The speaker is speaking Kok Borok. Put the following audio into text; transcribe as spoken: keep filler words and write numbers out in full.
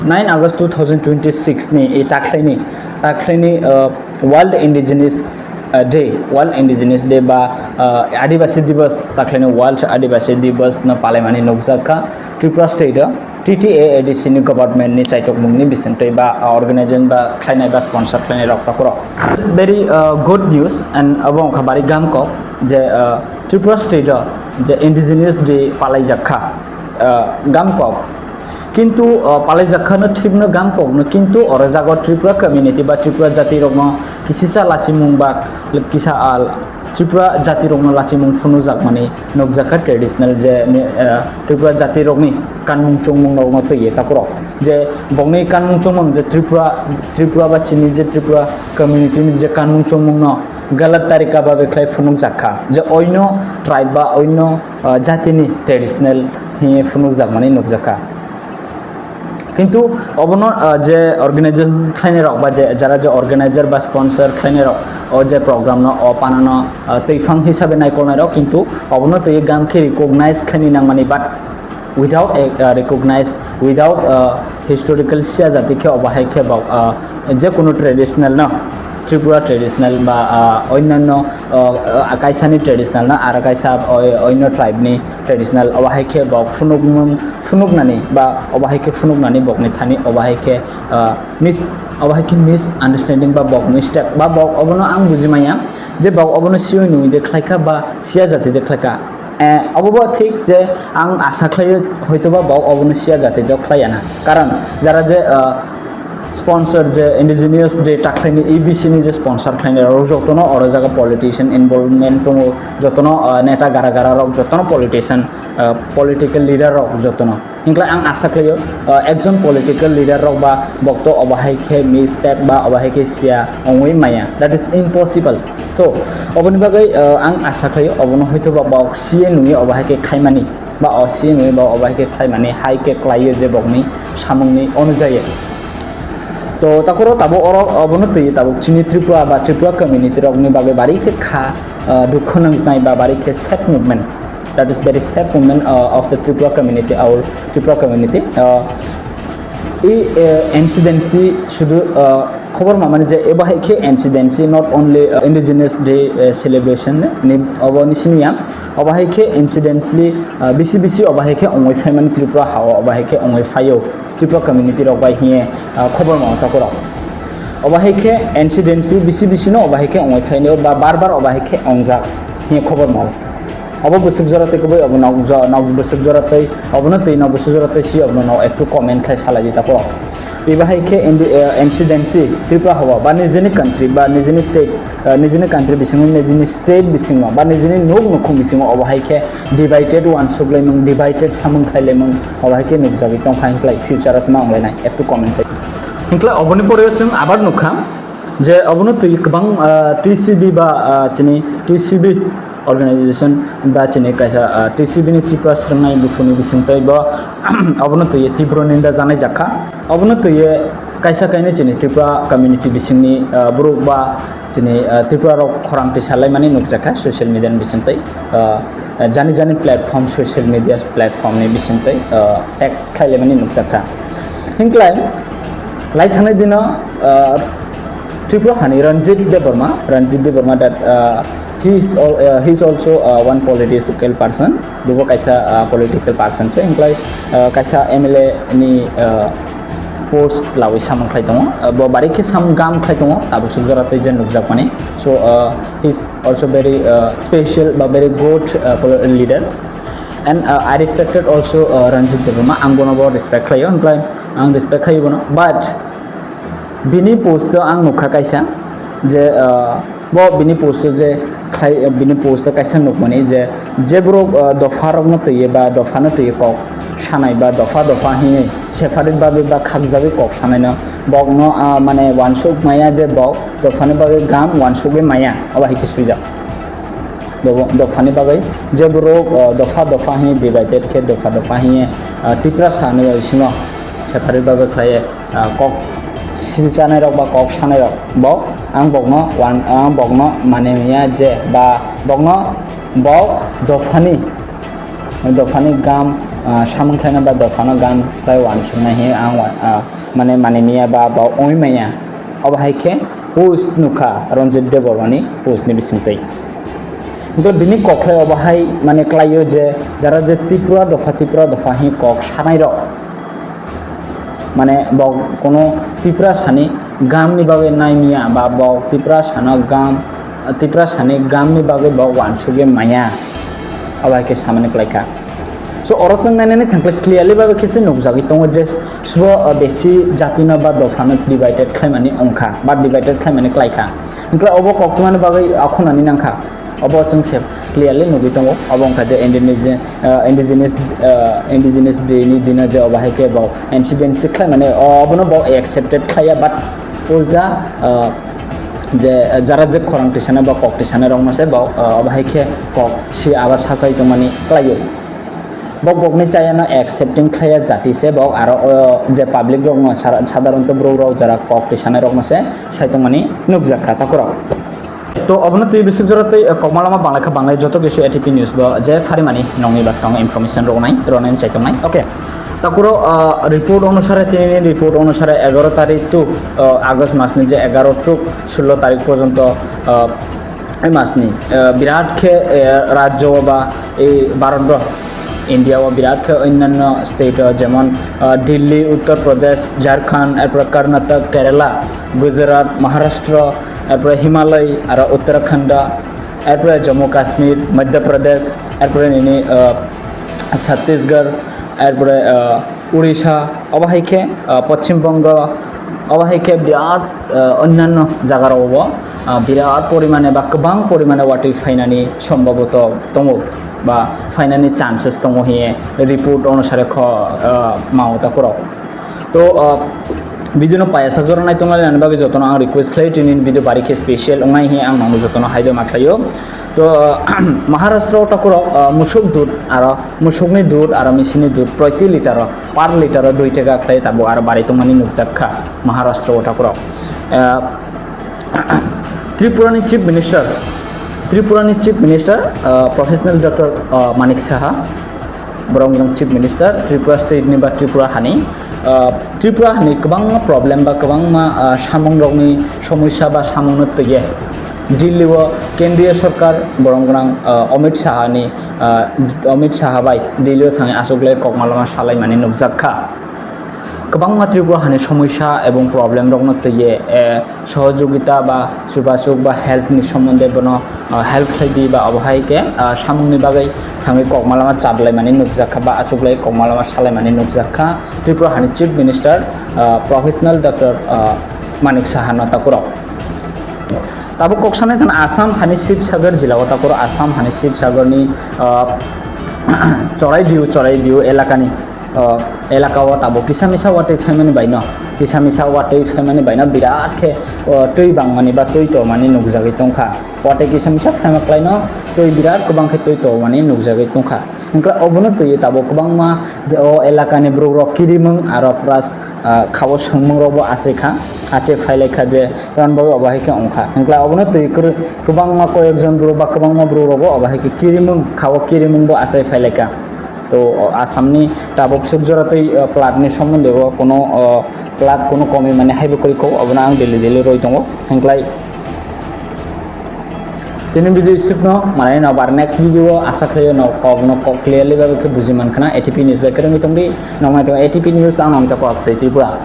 Nine August two thousand twenty-six ni, e, takhlaini, takhlaini, uh, World Indigenous, uh, Day, World Indigenous Day ba, uh, Adibasi Diwas, takhlaini World Adibasi Diwas no palaimani nukjak kha Tripura State o T T A A D C ni government ni chaitok mung ni bisingtwi ba, uh, organization ba khlainai ba sponsor khlainai rok takhurok. It's very, uh, good news and abo wngkha bari gam kok je, uh, Tripura State o je Indigenous Day palaijak kha, uh, gam kok. Kintu, uh, palaijak khano thikno gam kokno, kintu oro jago Tripura community ba Tripura jati rokno kisisa lachimung ba kisa, uh, Tripura jati rokno lachimung phunukjak mani nukjak kha traditional je, uh, Tripura jati rokni kanmung chungmung rokno twiwi takhurok je bokni kanmung chungmung je Tripura, Tripura ba chini je Tripura community ni je kanmung chungmung no galat tarika ba khlai phunukjak kha je oino tribe ba oino, uh, jatini traditional hiye phunukjak mani nukjak kha. Kintu obono, uh, je organization khlainai rok ba je jara je organizer ba sponsor khlainai rok o je program no o panano, uh, twiphang hisabe naikolnai rok kintu obono twi gam khe recognize khlaini nangmani but without a, uh, recognize, without, uh, historical siya jati khe obo hai khe bo, uh, je kunu traditional no Tripura traditional ba, uh, onnanno, uh, uh, kaisani traditional no aro kaisa o-, onno tribe ni traditional obo hai khe bo phunukmung, phunuknani ba obo hai khe phunuknani bokni thani obo hai khe, uh, mis-, obo hai khe misunderstanding ba bok mistake ba bok obono ang buji manya je bok obono siwi nungwi de khlaikha ba siya jati de khlaikha. Eh, obo bo thik je ang asa khlaio hoitoba bo obono siya jati do khlaiya na. Karon jara je, ah, sponsor je Indigenous Day takhlaini A B C ni je sponsor khlaini rok jotono oro jaga politician involvement tongo, jotono, ah, neta gara gara rok jotono politician, ah, political leader rok jotono. Hingkla ang asa khlaio, uh, ekjon political leader rok ba bokto obo hai khe mistake ba obo hai khe siya ongwi maya. That is impossible. So, oboni bagwi, uh, ang asa khlaio obono hoitoba bok siye nungwi obo hai khe khaimani ba o siye nungwi ba obo hai khe khlaimani hai khe klaio je bokni samungni onujaye. To takoro tabo oro obono twi tabuk chini Tripura ba Tripura community rokni bagwi bari khe kha, uh, dukho nangnai ba bari khe sad movement. That is very sad moment, uh, of the Tripura community, our Tripura community. Uh, i, uh, incidency sudu, uh, khobor mamani je ebo hai khe incidency not only, uh, Indigenous Day, uh, celebration ni obo ni simi ya, obo hai khe incidentally, uh, bisi bisi obo hai khe ongoi phaimani Tripura hao obo hai khe ongoi phaio Tripura community rok bai hiye, uh, khobor mama takorok. Obo hai khe incidency bisi bisi no obo hai khe ongoi phainio ba bar bar obo hai khe ongjak hiye khobor mao. Obo bwswk jora tei kubui obo nok jo-, nok bwswk jora tei obono twi nok bwswk jora tei si obono nok ektu comment khlai salai di tako. Iba hai khe indi-, eh, incidency Tripura hao ba nijini country ba nijini state, eh, nijini country bisingo nijini state bisingo ba nijini nuk nukhung bisingo obo hai khe divided wansuk laimung, divided samung khlai laimung obo hai khe nukjagwi tongkha hinklai future o tma wnglainai ektu comment khlai. Hinklai oboni pore chwng abar nukha. Je obono twi kwbang, ah, T C B ba, ah, chini T C B organization ba chini kaisa, ah, T C B ni Tripura swrwngnai bukhuni bisingtwi bo obono twi tibro ninda janai jakha. Obono twi kaisa kainwi chini Tripura community bisingni, ah, borok ba chini, ah, Tripura rok khorang tisa laimani nukjakha social media ni bisingtwi. Ah, jani jani platform, social media platform ni bisingtwi, ah, tag khlai laimani nukjakha. Hinklai lai thangnai dino, ah, Tripura hani Ranjit Debbarma, Ranjit Debbarma that, ah, he is al-, ah, he is also, ah, one political person. Bubo kaisa, ah, political person se, hinklai, ah, kaisa M L A ni, ah, post lawi samung khlai tongo. Ah, bo bari khe samung gam khlai tongo, tabuk suk jora tei je nukjakmani. So, ah, he is also very, ah, special ba very good, ah, poli-, leader. And, uh, I respected also, uh, Ranjit Debbarma. Ang bono bo respect khlaio, hinklai ang respect khlaio bono. But bini post o ang nukha kaisa je, uh, bo bini post o je khlai, bini post o kaisa nukmani je, je borok, uh, dopha rokno twiwi ba dophano twiwi kok sanai ba dopha dopha hinwi separate babe ba khakjagwi kok sanaino bokno, uh, mane wansuk maya je bok dophani bagwi gam wansugwi maya obo hai khe swijak. Bo-, dophani bagwi je borok, uh, dopha dopha hwnwi divided khe dopha dopha hwnwi, uh, Tiprasa hinwi bisingo separate bagwi khlaiwi, uh, kok silchanai rok ba kok sanai rok bo ang bokno wan-, ang bokno mane manya je ba bokno bo dophani, dophani gam, uh, samung khlaina ba dophano gam khlai wansuknai hwnwi ang wa-, uh, mane mani miya ba bo oi maya. Obo hai khe post nukha Ranjit Debbarmani post ni bisingtwi. Hingke bini koklai obo hai mane klaio je jara je Tripura dopha, Tripura dopha hi kok sanai rok. Mane bo kono Tripura sani gam ni bagwi nai miya ba bo Tripura sano gam, Tripura sani gam ni bagwi bo wansugwi maya. Obo hai khe samani klaikha. So, oro chwng nainani thangkhe clearly bagwi khe se nukjagwi tongo je sbo, uh, besi jatino ba dophano divided khlaimani wngkha ba divided khlaimani klaikha. Hingkhe obo koktwmani bagwi akhunani nangkha. Obo chwng se clearly nugwi tongo. Obo wngkha je indigenous, uh, indigenous, uh, indigenous day ni dino je obo hai khe bo incident se khlaimani, obono bo accepted khlaiya, but ulta, uh, je jara je khorang tisana ba kok tisana rokno se bo, uh, obo hai khe kok si abar sachai tongmani klaio. Bok bokni chayano accepting khlaiya jati se bok aro, o, je public rokno sara-, sadharonto borok rok jara kok tisanai rokno se sai tongmani nukjakha takhorok. To obono twi bisik jora tei, eh, kokma lama banglaikha banglai joto kisu A T P news bo je pharimani nongni bwskango information roknai ronai chai tongnai. Okay. Takuro, ah, report onusare, tinini report onusare egaro tarik to, ah, August masni je egaro to sullo tarik porjonto, ah, Ei masni, eh, birat khe, eh, rajyo ba ei Bharat o, India o birat khe onnanno state o jemon, eh, Delhi, Uttar Pradesh, Jharkhand, erpore Karnataka, Kerala, Gujarat, Maharashtra, erpore Himalay, aro Uttarakhand, erpore Jammu Kashmir, Madhya Pradesh, erpore nini, eh, Chhattisgarh, erpore, eh, Odisha, obo hai khe, ah, Poschim Bongo, obo hai khe birat, ah, onnanno jaga rok bo, ah, birat porimane ba kwbang porimane watwi phainani sombhoboto tongo ba phainani chances tongo hiye report onusare kho, ah, mao takhorok. To, ah, video no payasa jora nai tonglainani bagwi jotono ang request khlai, tini video bari khe special wngnai hiye ang nangno jotono haido ma khlaio. To, ah, Maharashtra o takhorok, ah, musuk dut aro musukni dut aro misini dut proti litre o per litre o dui taka khlai tabuk aro bari tongmani nukjak kha Maharashtra o takhorok. Ah, Tripura ni Chief Minister, Tripura ni Chief Minister, ah, Professor Doctor, ah, Manik Saha, borok wng Chief Minister Tripura state ni ba Tripura hani. Ah, Tripura hani kwbangma problem ba kwbangma, ah, samung rokni somosya ba samung no twiye Delhi o kendriya sorkar borok wng, ah, Amit Saha ni, ah, Amit Saha bai Delhi o thangwi achuklai kokma lama salaimani nukjak kha. Kwbangma Tripura hani somosya ebong problem rokno twiye, eh, sohojogita ba chubasuk ba help ni somonde bono, ah, help khlai di ba obo hai khe, ah, samung ni bagwi thangwi kokma lama chablaimani nukjak kha ba achuklai kokma lama salaimani nukjak kha Tripura hani Chief Minister, ah, Professor Doctor, ah, Manik Saha no takhorok. Tabuk kok sanai thang Assam hani Sibsagar jila o takhorok Assam hani Sibsagar ni, ah, Choraidiu, Choraidiu elakani, ah, elaka o tabuk kisa misa watwi phaimani baino, kisa misa watwi phaimani baino birat khe, ah, twi bangmani ba twi tormani nukjagwi tongkha. Watwi kisa misa phaima klaino twi birat kwbang khe twi tormani nukjagwi tongkha. Hwnkhe obono twi tabuk kwbangma je o elakani borok rok kirimung aro plus, ah, khao swngmung rok bo achai kha, achai phailaikha je Tamoni bagwi obo hai khe wngkha. Hwnkhe obono twi kwrwi kwbangma koyekjon borok ba kwbangma borok rogo obo hai khe kirimung kha-o, kirimung bo achai phailaikha. To, o, Assam ni tabuk swk jora twi, o, plat ni somonde o kono, o, plat kono komi mani haibo kwrwi kho, obono ang daily daily roi tongo. Hwnkhlai tini video swkno manai no bar next video o asa khlaio no kok no kok clearly bagwi khe buji mankha na A T P news bai kwrwngwi tongdi. Noknai tongo A T P news, ang noknai tongo Aksai Tripura.